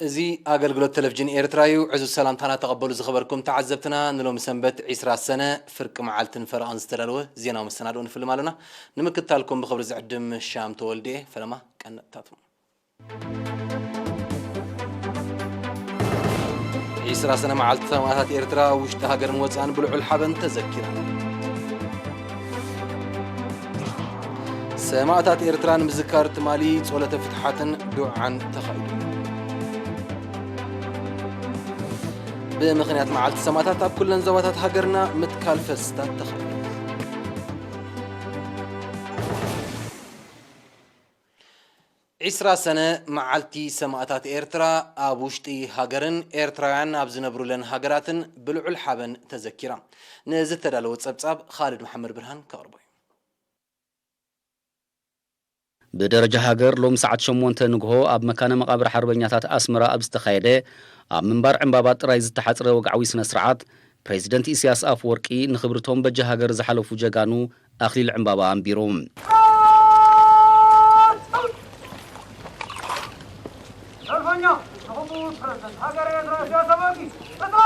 እዚ ኣገልግሎት ቴሌቪዥን ኤርትራ እዩ። ዕዙዝ ሰላምታና ተቐበሉ ዝኸበርኩም ተዓዘብትና። ንሎሚ ሰንበት ዒስራ ሰነ ፍርቂ መዓልትን ፈረቓን ዝተዳለወ ዜናዊ መሰናድኦ ንፍልም ኣለና። ንምክትታልኩም ብኽብሪ ዝዕድም ሻም ተወልደ እየ። ፈለማ ቀንጥታቱ። ዒስራ ሰነ መዓልቲ ሰማእታት ኤርትራ ውሽጢ ሃገርን ወጻእን ብልዑል ሓበን ተዘኪራ። ሰማእታት ኤርትራ ንምዝካር ትማሊ ጸሎተ ፍትሓትን ዱዓን ተኻይዱ። ብምኽንያት መዓልቲ ሰማእታት ኣብ ኩለን ዞባታት ሃገርና ምትካል ፈልስታት ተኻይዱ። ዒስራ ሰነ መዓልቲ ሰማእታት ኤርትራ ኣብ ውሽጢ ሃገርን ኤርትራውያን ኣብ ዝነብሩለን ሃገራትን ብልዑል ሓበን ተዘኪራ። ንዝተዳለወ ጸብጻብ ኻልድ መሓመድ ብርሃን ከቕርቦ እዩ። ብደረጃ ሃገር ሎሚ ሰዓት ሸሞንተ ንግሆ ኣብ መካነ መቓብር ሓርበኛታት ኣስመራ ኣብ ዝተኻየደ ኣብ ምንባር ዕምባባ ጥራይ ዝተሓጽረ ወግዓዊ ስነ ስርዓት፣ ፕሬዚደንት ኢሳያስ ኣፈወርቂ ንኽብርቶም በጃ ሃገር ዝሓለፉ ጀጋኑ ኣኽሊል ዕምባባ ኣንቢሩ። ሰልፈኛ ንኽቡር ፕሬዚደንት ሃገር ኤርትራ ኢሳያስ ኣፈወርቂ እትረፎ!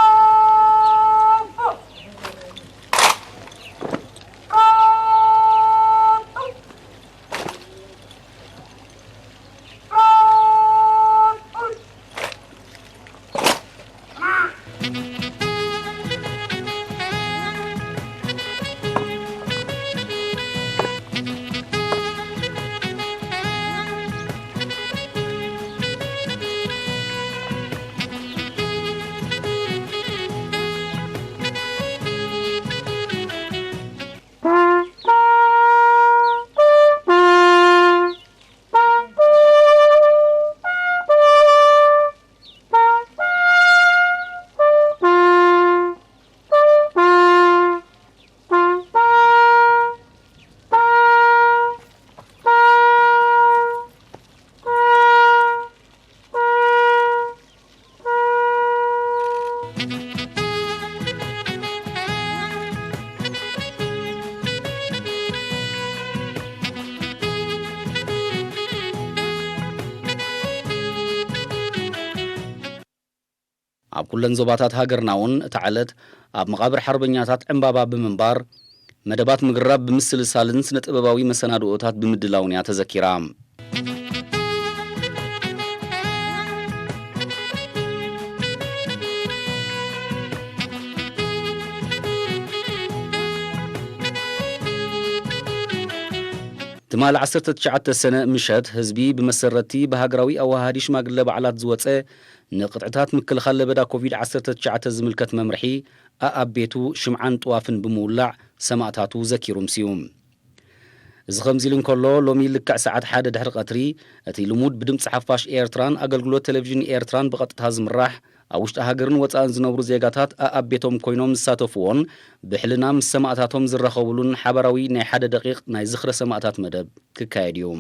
ኣብ ኩለን ዞባታት ሃገርና እውን እታ ዕለት ኣብ መቓብር ሓርበኛታት ዕምባባ ብምንባር፣ መደባት ምግራብ ብምስልሳልን ስነ ጥበባዊ መሰናድኦታት ብምድላውን እያ ተዘኪራ። ትማሊ ዓሰርተ ትሽዓተ ሰነ ምሸት፣ ህዝቢ ብመሰረቲ ብሃገራዊ ኣወሃሃዲ ሽማግለ በዓላት ዝወጸ ንቅጥዕታት ምክልኻል ለበዳ ኮቪድ ዓሰርተ ትሽዓተ ዝምልከት መምርሒ ኣኣብ ቤቱ ሽምዓን ጥዋፍን ብምውላዕ ሰማእታቱ ዘኪሩ ኣምስዩ። እዚ ከምዚ ኢሉ እንከሎ፣ ሎሚ ልክዕ ሰዓት ሓደ ድሕሪ ቀትሪ፣ እቲ ልሙድ ብድምፂ ሓፋሽ ኤርትራን ኣገልግሎት ቴሌቪዥን ኤርትራን ብቐጥታ ዝምራሕ፣ ኣብ ውሽጢ ሃገርን ወፃእን ዝነብሩ ዜጋታት ኣኣብ ቤቶም ኮይኖም ዝሳተፍዎን ብሕልና ምስ ሰማእታቶም ዝራኸቡሉን ሓባራዊ ናይ ሓደ ደቂቕ ናይ ዝኽረ ሰማእታት መደብ ክካየድ እዩ።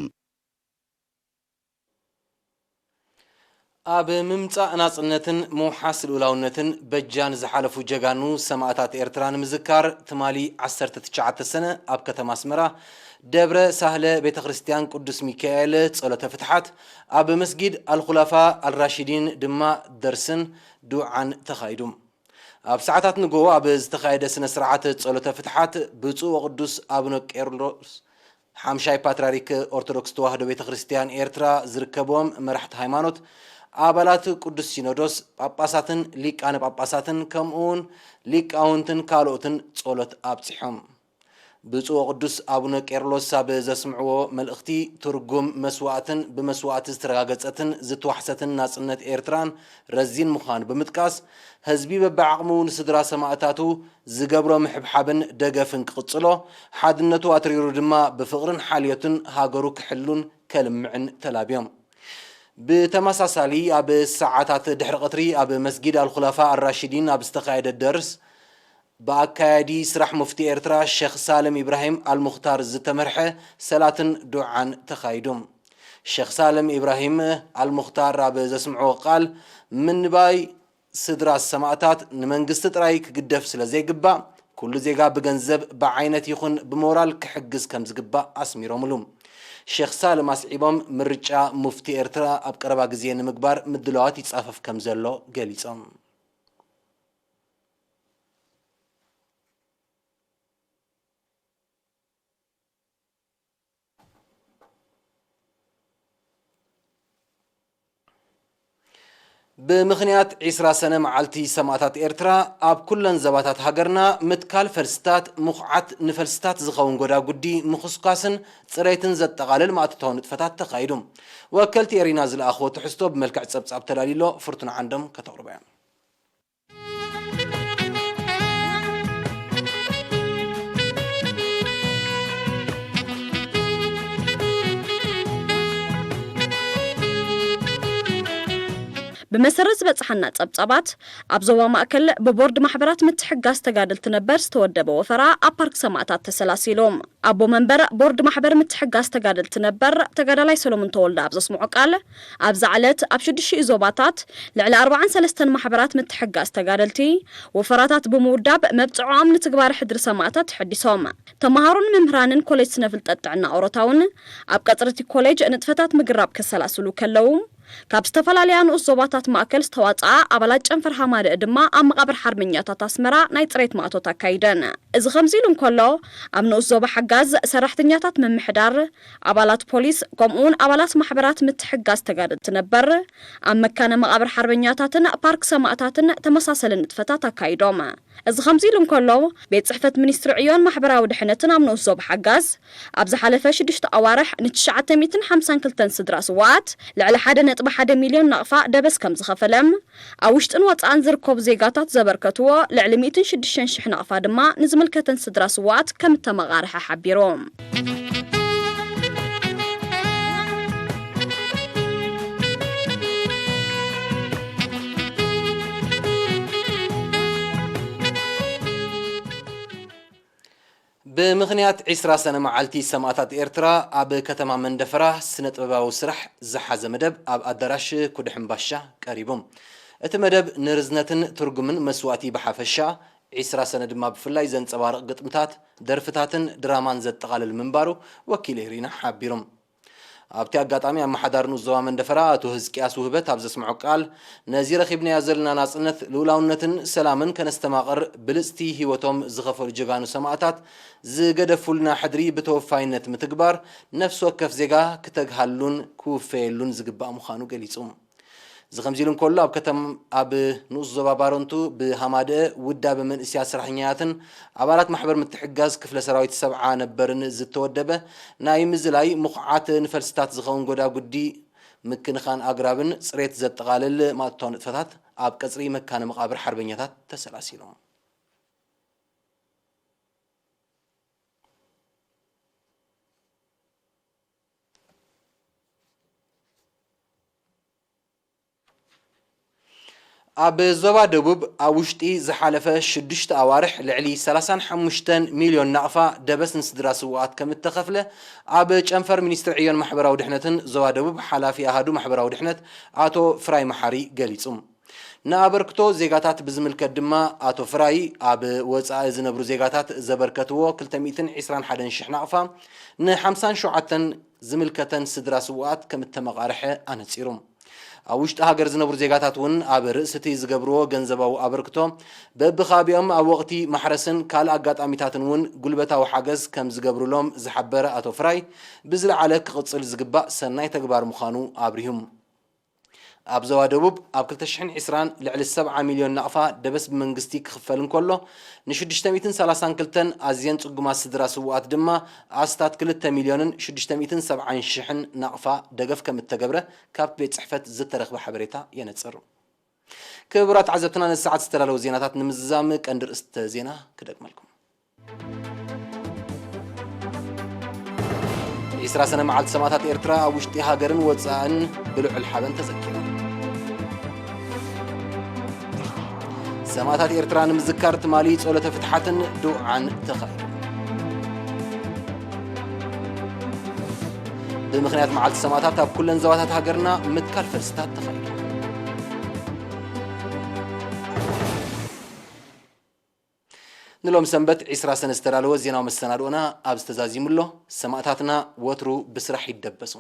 ኣብ ምምጻእ ናጽነትን ምውሓስ ልኡላውነትን በጃ ንዝሓለፉ ጀጋኑ ሰማእታት ኤርትራ ንምዝካር፣ ትማሊ ዓሰርተ ትሽዓተ ሰነ ኣብ ከተማ ኣስመራ ደብረ ሳህለ ቤተ ክርስቲያን ቅዱስ ሚካኤል ጸሎተ ፍትሓት ኣብ መስጊድ ኣልኹላፋ ኣልራሺዲን ድማ ደርስን ዱዓን ተኻይዱ። ኣብ ሰዓታት ንግሆ ኣብ ዝተኻየደ ስነ ስርዓት ጸሎተ ፍትሓት፣ ብፁዕ ወቅዱስ ኣቡነ ቄርሎስ ሓምሻይ ፓትርያርክ ኦርቶዶክስ ተዋህዶ ቤተ ክርስቲያን ኤርትራ ዝርከብዎም መራሕቲ ሃይማኖት፣ ኣባላት ቅዱስ ሲኖዶስ፣ ጳጳሳትን ሊቃነ ጳጳሳትን ከምኡ እውን ሊቃውንትን ካልኦትን ጸሎት ኣብጺሖም። ብፁዕ ወቅዱስ ኣቡነ ቄርሎስ ኣብ ዘስምዕዎ መልእኽቲ፣ ትርጉም መስዋእትን ብመስዋእቲ ዝተረጋገጸትን ዝተዋሕሰትን ናጽነት ኤርትራን ረዚን ምዃኑ ብምጥቃስ፣ ህዝቢ በብዓቕሙ ንስድራ ሰማእታቱ ዝገብሮ ምሕብሓብን ደገፍን ክቕጽሎ፣ ሓድነቱ ኣትሪሩ ድማ ብፍቕርን ሓልዮትን ሃገሩ ክሕሉን ከልምዕን ተላብዮም። ብተመሳሳሊ፣ ኣብ ሰዓታት ድሕሪ ቀትሪ ኣብ መስጊድ ኣልኹላፋ ኣራሺዲን ኣብ ዝተኻየደ ደርስ፣ ብኣካያዲ ስራሕ ሙፍቲ ኤርትራ ሸኽ ሳልም ኢብራሂም ኣልሙኽታር ዝተመርሐ ሰላትን ዱዓን ተኻይዱ። ሸኽ ሳልም ኢብራሂም ኣልሙኽታር ኣብ ዘስምዕዎ ቃል፣ ምንባይ ስድራ ሰማእታት ንመንግስቲ ጥራይ ክግደፍ ስለ ዘይግባእ፣ ኩሉ ዜጋ ብገንዘብ፣ ብዓይነት ይኹን ብሞራል ክሕግዝ ከም ዝግባእ ኣስሚሮምሉ። ሸኽ ሳልም ኣስዒቦም፣ ምርጫ ሙፍቲ ኤርትራ ኣብ ቀረባ ግዜ ንምግባር ምድላዋት ይጻፈፍ ከም ዘሎ ገሊጾም። ብምኽንያት ዒስራ ሰነ መዓልቲ ሰማእታት ኤርትራ፣ ኣብ ኩለን ዘባታት ሃገርና ምትካል ፈልስታት፣ ምኹዓት ንፈልስታት ዝኸውን ጎዳጉዲ ምኹስኳስን ጽሬትን ዘጠቓልል ማእቶታዊ ንጥፈታት ተኻይዱ። ወከልቲ ኤሪና ዝለኣኽዎ ትሕዝቶ ብመልክዕ ጸብጻብ ተዳልዩሎ፣ ፍርቱና ዓንዶም ከተቕርቦ እያ። ብመሰረት ዝበጽሓና ጸብጻባት፣ ኣብ ዞባ ማእከል ብቦርድ ማሕበራት ምትሕግጋዝ ተጋደልቲ ነበር ዝተወደበ ወፈራ ኣብ ፓርክ ሰማእታት ተሰላሲሉ። ኣቦ መንበር ቦርድ ማሕበር ምትሕግጋዝ ተጋደልቲ ነበር ተጋዳላይ ሰሎሙን ተወልደ ኣብ ዘስምዖ ቃል፣ ኣብዛ ዕለት ኣብ ሽዱሽተ ዞባታት ልዕሊ ኣርባዓን ሰለስተን ማሕበራት ምትሕግጋዝ ተጋደልቲ ወፈራታት ብምውዳብ መብጽዖም ንትግባረ ሕድሪ ሰማእታት ተሐዲሶም። ተመሃሮን መምህራንን ኮሌጅ ስነ ፍልጠት ጥዕና ኦሮታ እውን ኣብ ቀጽሪ እቲ ኮሌጅ ንጥፈታት ምግራብ ከሰላስሉ ከለዉ፣ ካብ ዝተፈላለያ ንኡስ ዞባታት ማእከል ዝተዋጽኣ ኣባላት ጨንፈር ሃማደእ ድማ ኣብ መቓብር ሓርበኛታት ኣስመራ ናይ ጽሬት ማእቶት ኣካይደን። እዚ ከምዚ ኢሉ እንከሎ፣ ኣብ ንኡስ ዞባ ሓጋዝ ሰራሕተኛታት ምምሕዳር፣ ኣባላት ፖሊስ፣ ከምኡውን ኣባላት ማሕበራት ምትሕግጋዝ ተጋደልቲ ነበር፣ ኣብ መካነ መቓብር ሓርበኛታትን ፓርክ ሰማእታትን ተመሳሰሊ ንጥፈታት ኣካይዶም። እዚ ከምዚ ኢሉ እንከሎ፣ ቤት ጽሕፈት ሚኒስትሪ ዕዮን ማሕበራዊ ድሕነትን ኣብ ንኡስ ዞባ ሓጋዝ፣ ኣብ ዝሓለፈ ሽዱሽተ ኣዋርሕ ንትሽዓተ ሚእትን ሓምሳን ክልተን ስድራ ስውኣት ልዕሊ ሓደ ነጥቢ ሓደ ሚልዮን ናቕፋ ደበስ ከም ዝኸፈለ፣ ኣብ ውሽጥን ወጻእን ዝርከቡ ዜጋታት ዘበርከትዎ ልዕሊ ሚእትን ሽዱሽተን ሽሕ ናቕፋ ድማ ንዝምልከተን ስድራ ስውኣት ከም እተመቓርሐ ሓቢሩ። ብምኽንያት ዒስራ ሰነ መዓልቲ ሰማእታት ኤርትራ፣ ኣብ ከተማ መንደፈራ ስነ-ጥበባዊ ስራሕ ዝሓዘ መደብ ኣብ ኣዳራሽ ኩድሕምባሻ ቀሪቡ። እቲ መደብ ንርዝነትን ትርጉምን መስዋእቲ ብሓፈሻ፣ ዒስራ ሰነ ድማ ብፍላይ ዘንጸባርቕ ግጥምታት፣ ደርፍታትን ድራማን ዘጠቓልል ምንባሩ ወኪል ኤሪና ሓቢሮም። ኣብቲ ኣጋጣሚ ኣመሓዳሪ ንኡስ ዞባ መንደፈራ ኣቶ ህዝቅያስ ውህበት ኣብ ዘስምዖ ቃል፣ ነዚ ረኺብናዮ ዘለና ናጽነት፣ ልኡላውነትን ሰላምን ከነስተማቕር ብልጽቲ ህይወቶም ዝኸፈሉ ጀጋኑ ሰማእታት ዝገደፉልና ሕድሪ ብተወፋይነት ምትግባር ነፍሲ ወከፍ ዜጋ ክተግሃሉን ክውፈየሉን ዝግባእ ምዃኑ ገሊጹ። እዚ ከምዚ ኢሉ እንከሎ፣ ኣብ ከተም-፣ ኣብ ንኡስ ዞባ ባረንቱ ብሃማደአ ውዳበ መንእሰያት ስራሕኛያትን ኣባላት ማሕበር ምትሕግጋዝ ክፍለ ሰራዊት ሰብዓ ነበርን ዝተወደበ ናይ ምዝላይ ምኹዓት ንፈልስታት ዝኸውን ጎዳጉዲ፣ ምክንኻን ኣግራብን ጽሬት ዘጠቓልል ማእቶታዊ ንጥፈታት ኣብ ቀጽሪ መካነ መቓብር ሓርበኛታት ተሰላሲሉ። ኣብ ዞባ ደቡብ ኣብ ውሽጢ ዝሓለፈ ሽዱሽተ ኣዋርሕ ልዕሊ ሰላሳን ሓሙሽተን ሚልዮን ናቕፋ ደበስ ንስድራ ስውኣት ከም እተኸፍለ ኣብ ጨንፈር ሚኒስትሪ ዕዮን ማሕበራዊ ድሕነትን ዞባ ደቡብ ሓላፊ ኣሃዱ ማሕበራዊ ድሕነት ኣቶ ፍራይ መሓሪ ገሊጹ። ንኣበርክቶ ዜጋታት ብዝምልከት ድማ ኣቶ ፍራይ ኣብ ወጻኢ ዝነብሩ ዜጋታት ዘበርከትዎ ክልተ ሚእትን ዕስራን ሓደን ሽሕ ናቕፋ ንሓምሳን ሸውዓተን ዝምልከተን ስድራ ስውኣት ከም እተመቓርሐ ኣነጺሩ። ኣብ ውሽጢ ሃገር ዝነብሩ ዜጋታት እውን ኣብ ርእሲ እቲ ዝገብርዎ ገንዘባዊ ኣበርክቶ በብኻቢኦም ኣብ ወቕቲ ማሕረስን ካልእ ኣጋጣሚታትን እውን ጉልበታዊ ሓገዝ ከም ዝገብሩሎም ዝሓበረ ኣቶ ፍራይ፣ ብዝለዓለ ክቕጽል ዝግባእ ሰናይ ተግባር ምዃኑ ኣብሪሁ። ኣብ ዞባ ደቡብ ኣብ ክልተ ሽሕን ዕስራን ልዕሊ ሰብዓ ሚልዮን ናቕፋ ደበስ ብመንግስቲ ክኽፈል እንከሎ፣ ንሽዱሽተ ሚእትን ሰላሳን ክልተን ኣዝየን ጽጉማት ስድራ ስውኣት ድማ ኣስታት ክልተ ሚልዮንን ሽዱሽተ ሚእትን ሰብዓን ሽሕን ናቕፋ ደገፍ ከም እተገብረ ካብቲ ቤት ጽሕፈት ዝተረኽበ ሓበሬታ የነጽር። ክቡራት ተዓዘብትና፣ ነዚ ሰዓት ዝተዳለዉ ዜናታት ንምዝዛም ቀንዲ ርእስተ ዜና ክደግመልኩም። ዒስራ ሰነ መዓልቲ ሰማእታት ኤርትራ ኣብ ውሽጢ ሃገርን ወጻእን ብልዑል ሓበን ተዘኪሩ። ሰማእታት ኤርትራ ንምዝካር ትማሊ ጸሎተ ፍትሓትን ድውዓን ተኻይዱ። ብምኽንያት መዓልቲ ሰማእታት ኣብ ኩለን ዞባታት ሃገርና ምትካል ፈልስታት ተኻይዱ። ንሎም ሰንበት ዕስራ ሰነ ዝተዳለወ ዜናዊ መሰናድኦና ኣብዚ ተዛዚሙ ኣሎ። ሰማእታትና ወትሩ ብስራሕ ይደበሱ።